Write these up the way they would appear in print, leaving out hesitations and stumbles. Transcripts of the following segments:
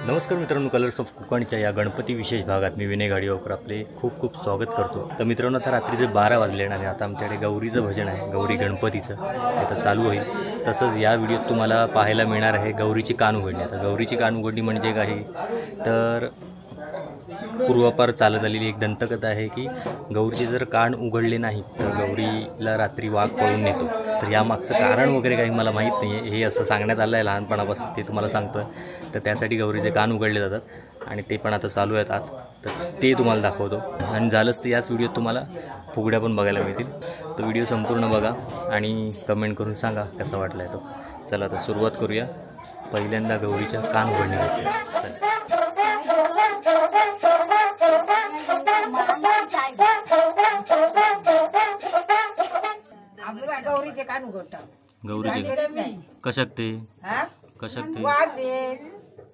नमस्कार मित्रांनो, colours of कोकणच्या या गणपती विशेष भागात मी विनय गाडीवाकर आपले खूप खूप स्वागत करतो. तर मित्रांनो, आता रात्रीचे 12 वाजले आणि आता आमच्याकडे गौरीचं भजन आहे, गौरी गणपतीचं, आता चालू होईल. तसंच या व्हिडिओत तुम्हाला पाहायला मिळणार आहे गौरीची कान उघडणी. आता गौरीची कान उघडणी म्हणजे काही तर पूर्वापार चालत आलेली एक दंतकथा आहे की गौरीचे जर कान उघडले नाही तर गौरीला रात्री वाघ पळून नेतो. तर यामागचं कारण वगैरे काही मला माहीत नाही आहे, हे असं सांगण्यात आलं आहे लहानपणापासून, ते तुम्हाला सांगतो आहे. तर त्यासाठी गौरीचे कान उघडले जातात आणि ते पण आता चालू आहेत आत, तर ते तुम्हाला दाखवतो. आणि झालंच तर याच व्हिडिओत तुम्हाला फुगड्या पण बघायला मिळतील. तर व्हिडिओ संपूर्ण बघा आणि कमेंट करून सांगा कसा वाटला आहे तो. चला तर सुरुवात करूया पहिल्यांदा गौरीच्या कान उघडण्याची. चला, गौरीचे कान उघडतात. गौरीचे कशाक ते कशाक ते वाघ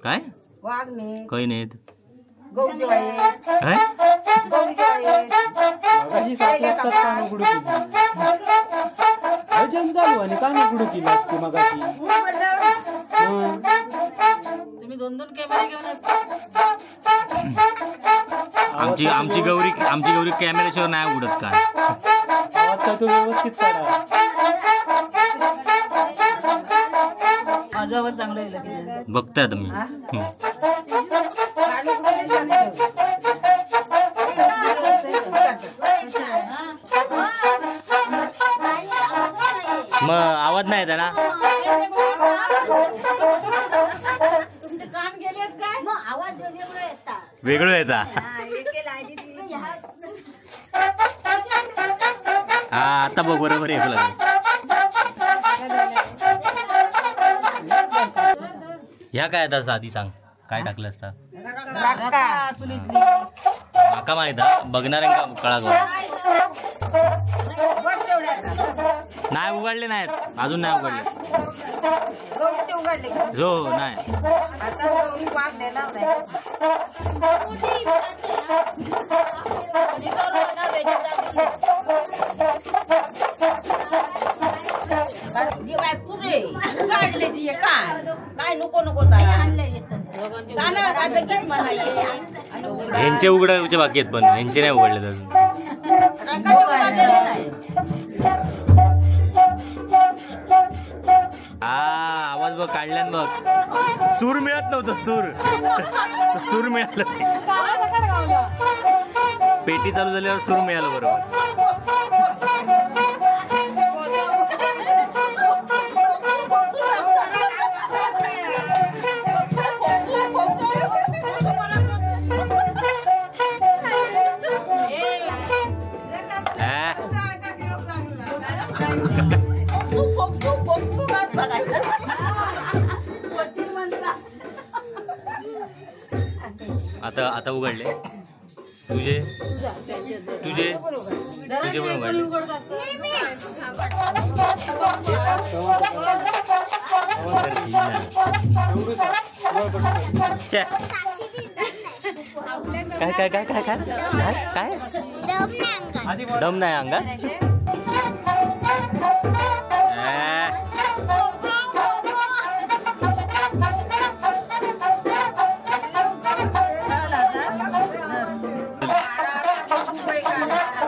काय वाघ काही नाहीत गौरीचे बाई काय गौरीचे बाई कान उघडू भजन चालू आणि कान उघडू केली असते मगाशी. तुम्ही दोन दोन कॅमेरे घेऊन असता. आमची आमची गौरी आमची गौरी कॅमेऱ्याशिवाय नाही उघडत का? आवाज काय तो व्यवस्थित करा. माझा आवाज चांगला येईल की बघताय तुम्ही. मग आवाज नाही येत ना? तुमचे कान गेलेत काय? मग आवाज वेगळं येतात. वेगळं येता. हा आता बघ बरोबर येऊ लागलं. ह्या काय आता आधी सांग काय टाकलं असता? माका माहित बघणाऱ्यांका कळा. नाही उघडले नाहीत अजून, नाही उघडले. हो नाही काय नको नको ह्यांचे उघडायचे बाकी आहेत पण ह्यांचे नाही उघडले अजून. हा आवाज बघ काढल्यान बघ, सूर मिळत नव्हतं, सूर सूर मिळालं. पेटी चालू झाल्यावर सूर मिळालं बरोबर. आता आता उघडले तुझे. तुझे तुझे पण उघडले. काय काय काय काय काय काय दम नाही अंगात.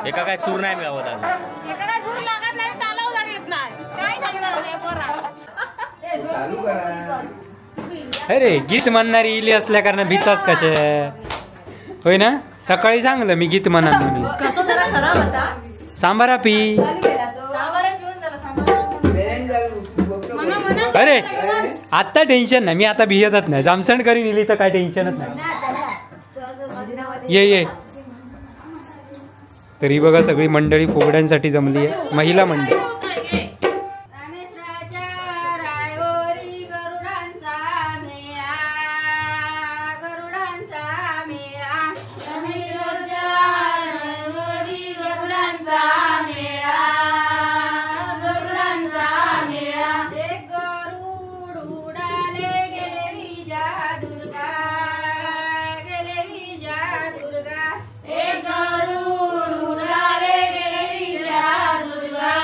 एका काय सूर नाही मिळावत अजून. एका काय सूर लागत नाही, तालाव जाण येत नाही, काय सांगणार नाही पोरा. अरे गीत म्हणणारी इली असल्या कारण भीताच कसे होय ना. सकाळी सांगलं मी गीत म्हणा म्हणून. सांबारा पी. अरे आता टेन्शन नाही, मी आता भियतच नाही. जामसण करीन इली तर काय टेन्शनच नाही. ये ये. तरी बघा सगळी मंडळी फुगड्यांसाठी जमली आहे, महिला मंडळी. दुर्गा.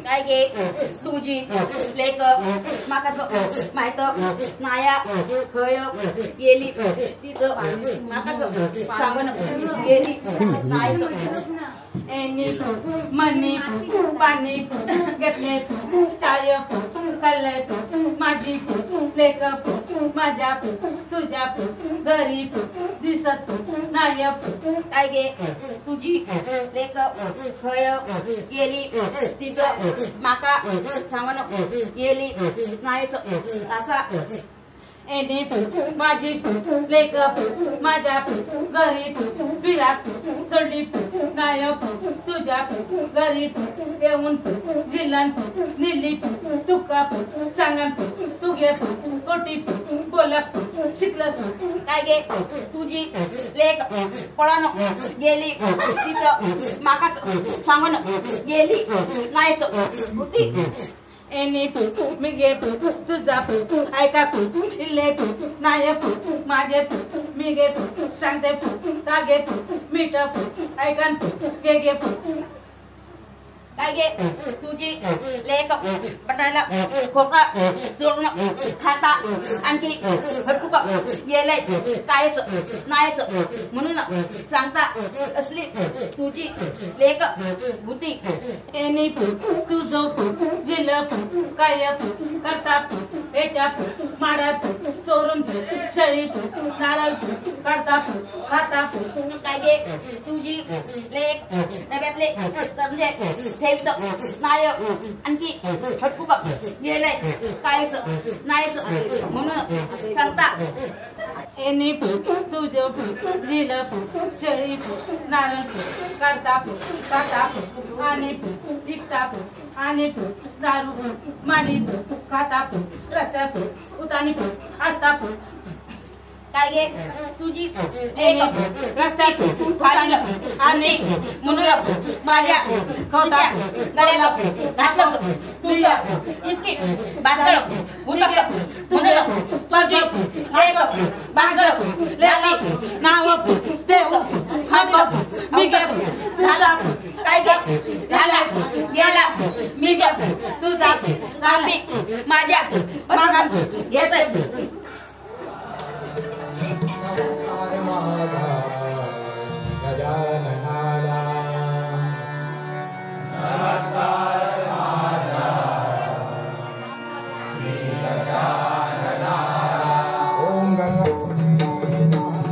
काय गे तुझी लेक माकाच माहित नाया खय गेली तिचं माकाच सांगण गेली नायच एनी मनी पाणी घेतले चाय खाल्ले माझी लेक माझ्या तुझ्या घरी दिसत नाही। काय गे तुझी लेक खय गेली तिचं माका सांगण गेली नायच असा एनी माझी लेक माझ्या घरी विराट चढली नायक तुझ्या घरी येऊन जिलन निली तुका सांगन तुगे कोटी बोलप शिकलं। काय गे तुझी लेक पळान गेली तिचं माकाच सांगून गेली नायच होती। एनी मिगे तुझा ऐका इल्ले नायक माझे मिगे सांगते कागे मीठ ऐकन गे गे। काय गे तुझी लेक बनायला खोका चोरण खाता आणखी हटकुक गेलंय कायच नायच म्हणून सांगता असली तुझी लेक भूती। एनी तुझो जिलप काय करता याच्या मारत चोरून शेळी नारळ काढता खाता। काय गे तुझी लेक डब्यातले म्हणजे ठेवत नाय आणखी हटकुक गेलंय कायच नायच म्हणून सांगता। एनी तुझो जिलप शेळी नारळ काढता खाता आणि विकता आणि दारू माडी खाता रस्त्यात उतानी असता। काय गे तुझी लेक रस्त्यात आणि म्हणून माझ्या गळ्यात घातलंस तुझं इतकी बासगळ होतस म्हणून तुझी लेक बासगळ झाली नाव देऊ झाला। काय गे झाला गेला मी तुझा माझ्या घेत। ओम गणपते नमः।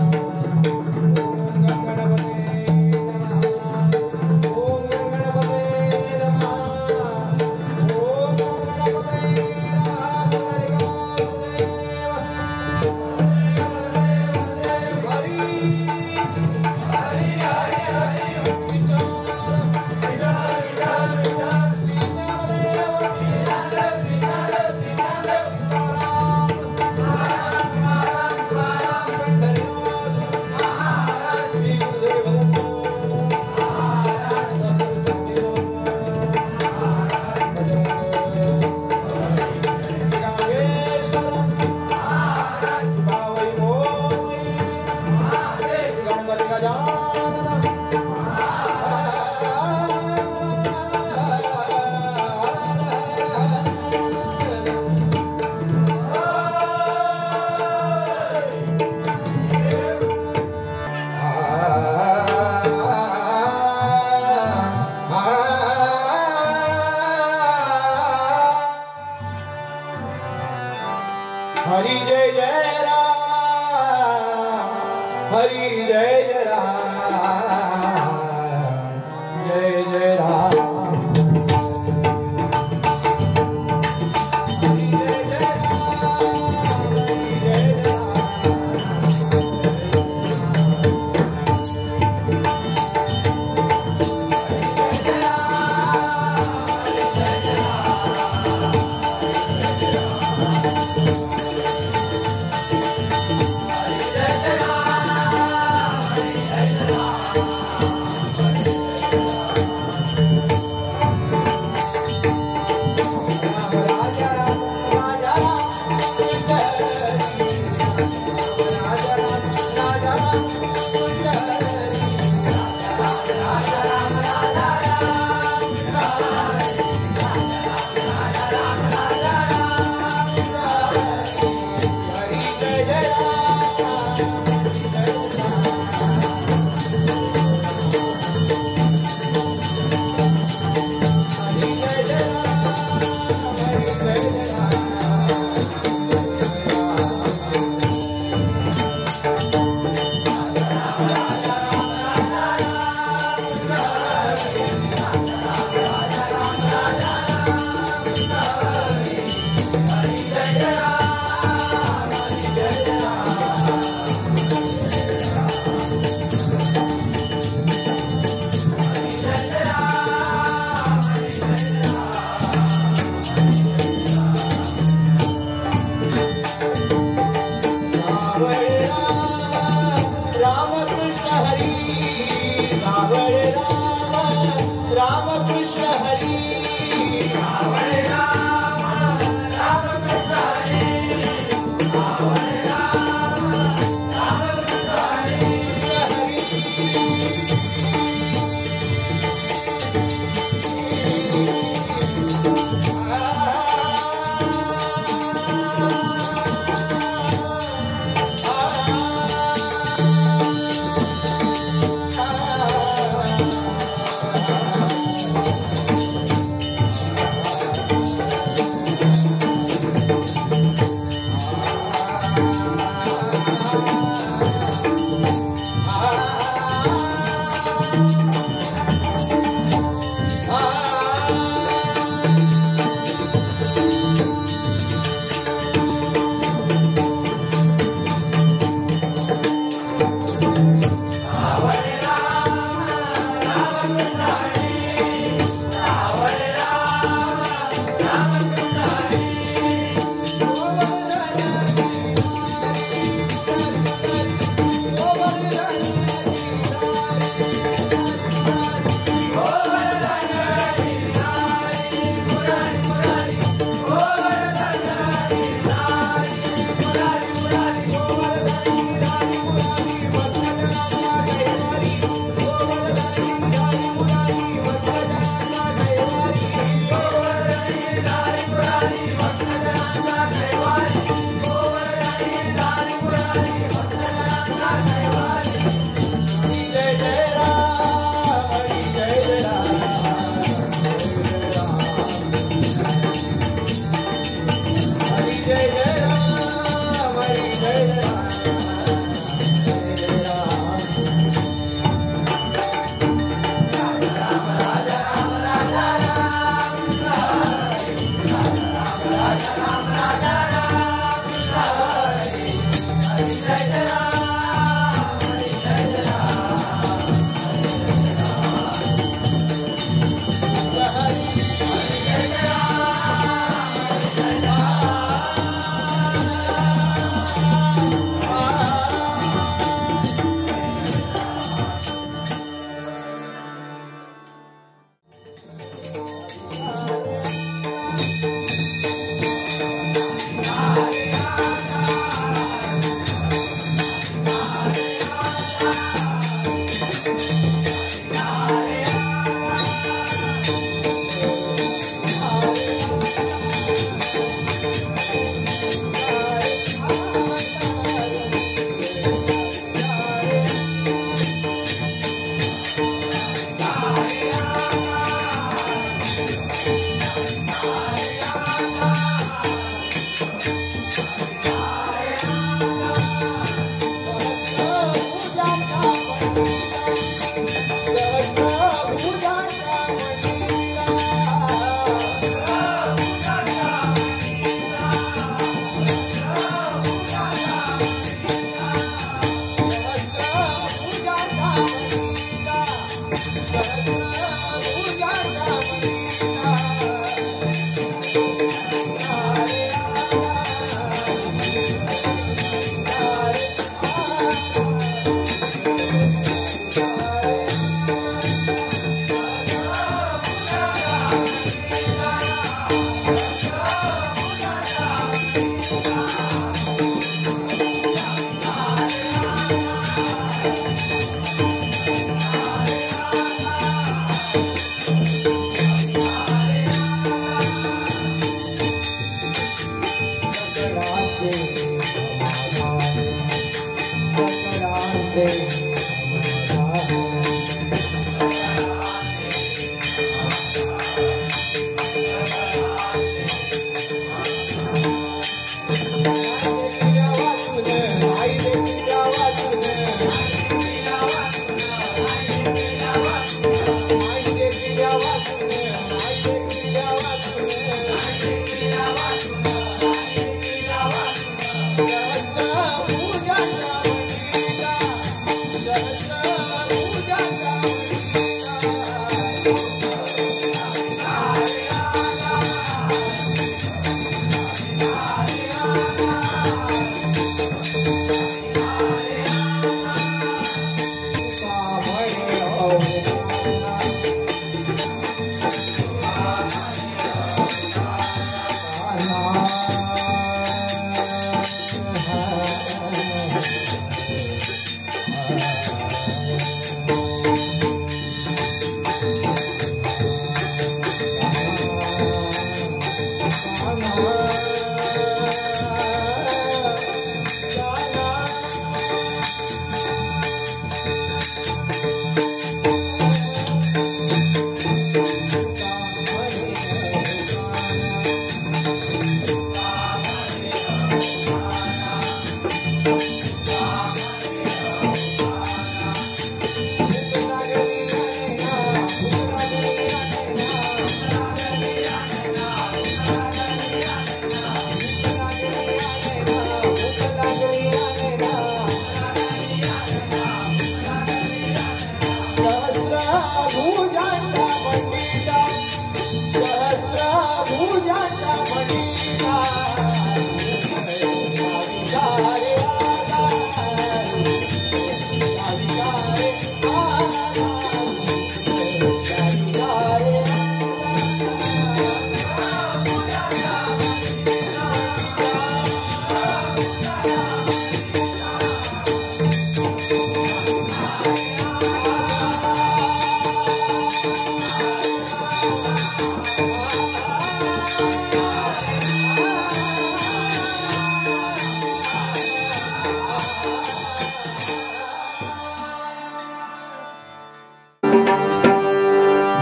हरि जय जय राम, हरि जय जय राम, जय जय राम। हरि जय जय राम, हरि जय जय राम। Jai Jai Ram.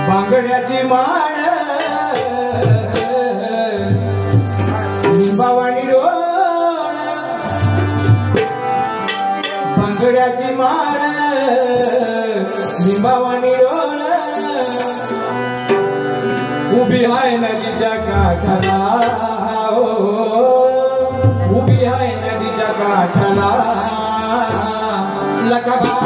बांगड्याची माळ लिंबावाणी डोळ, बांगड्याची माळ लिंबावाणी डोळ, उभी हाय नदीच्या काठाला, उभी हाय नदीच्या काठाला, लखबा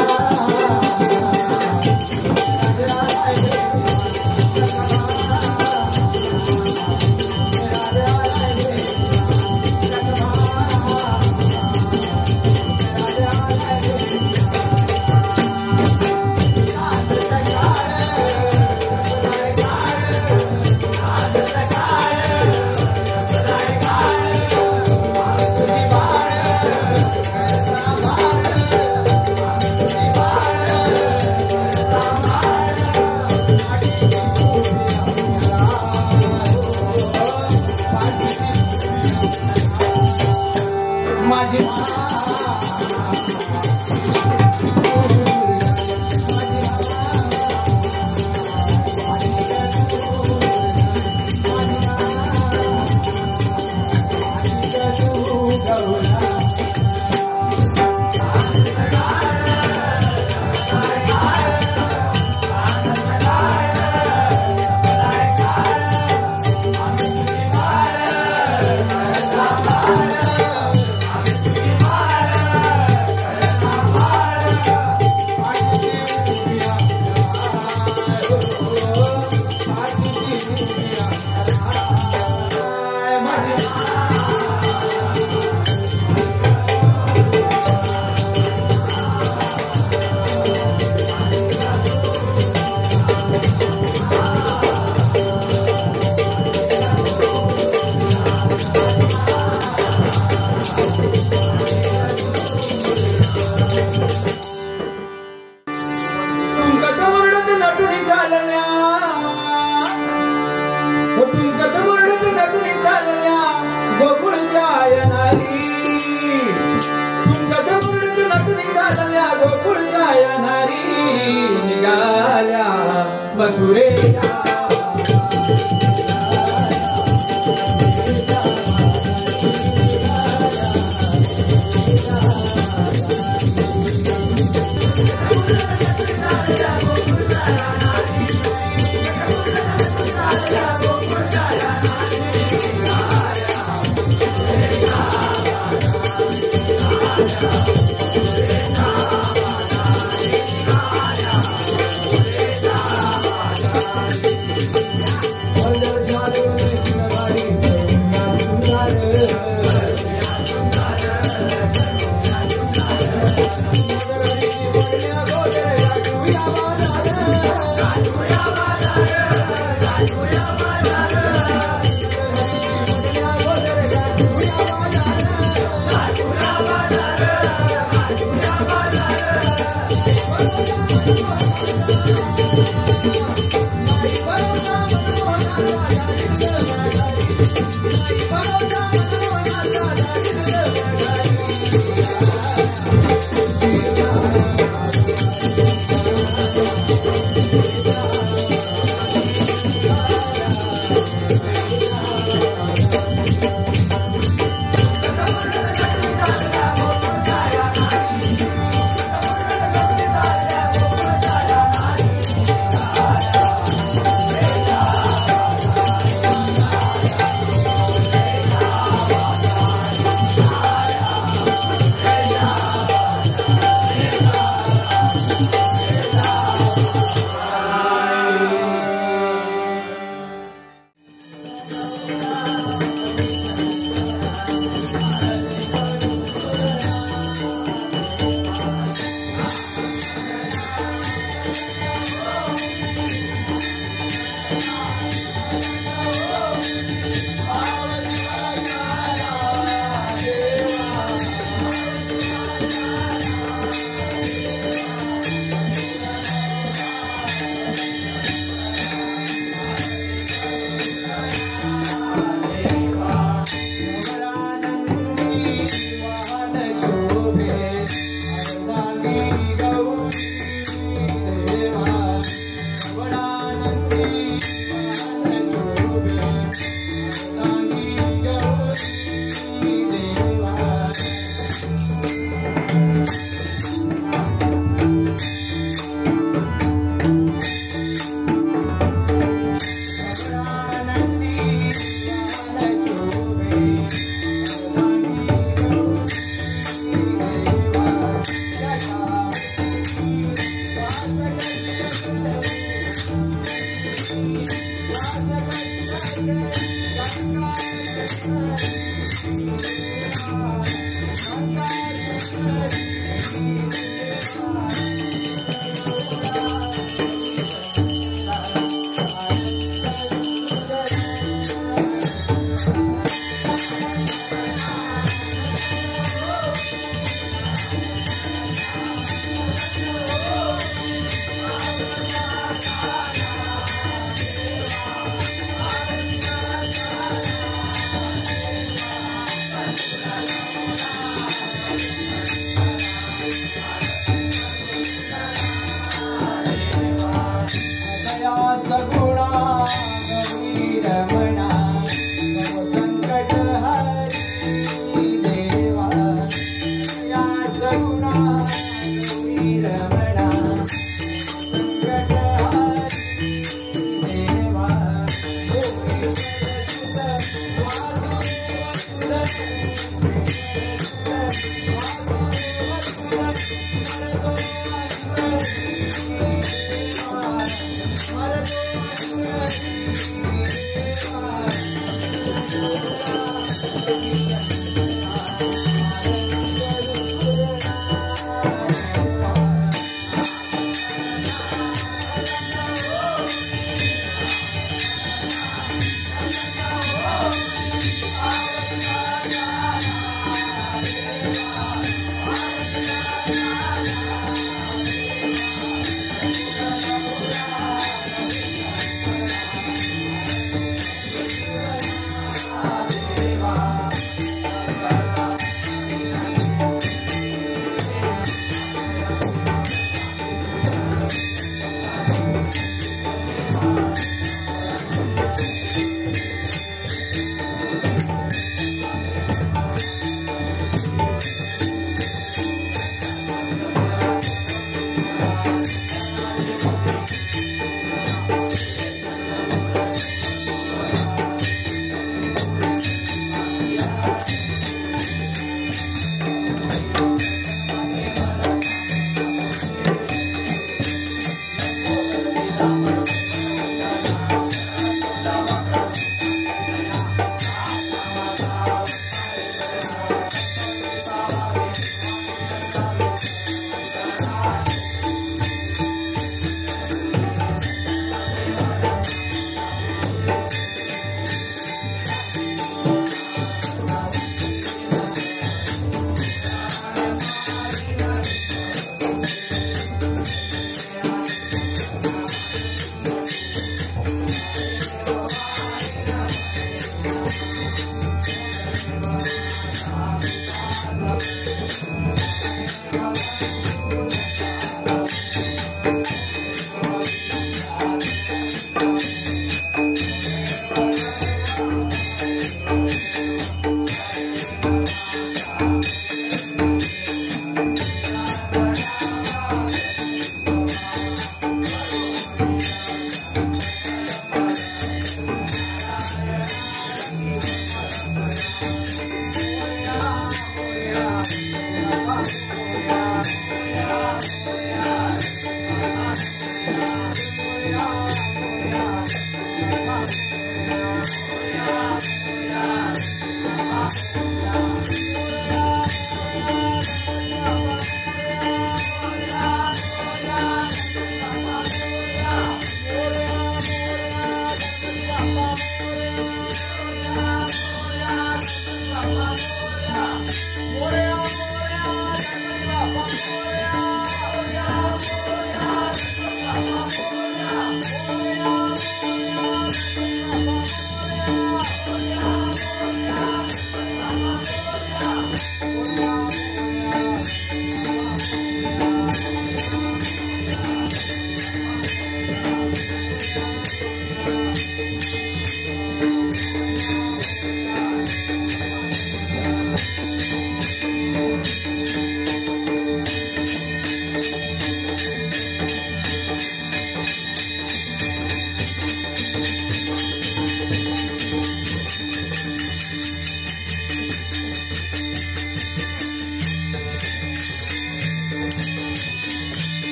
मथुरेच्या।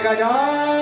गजानन।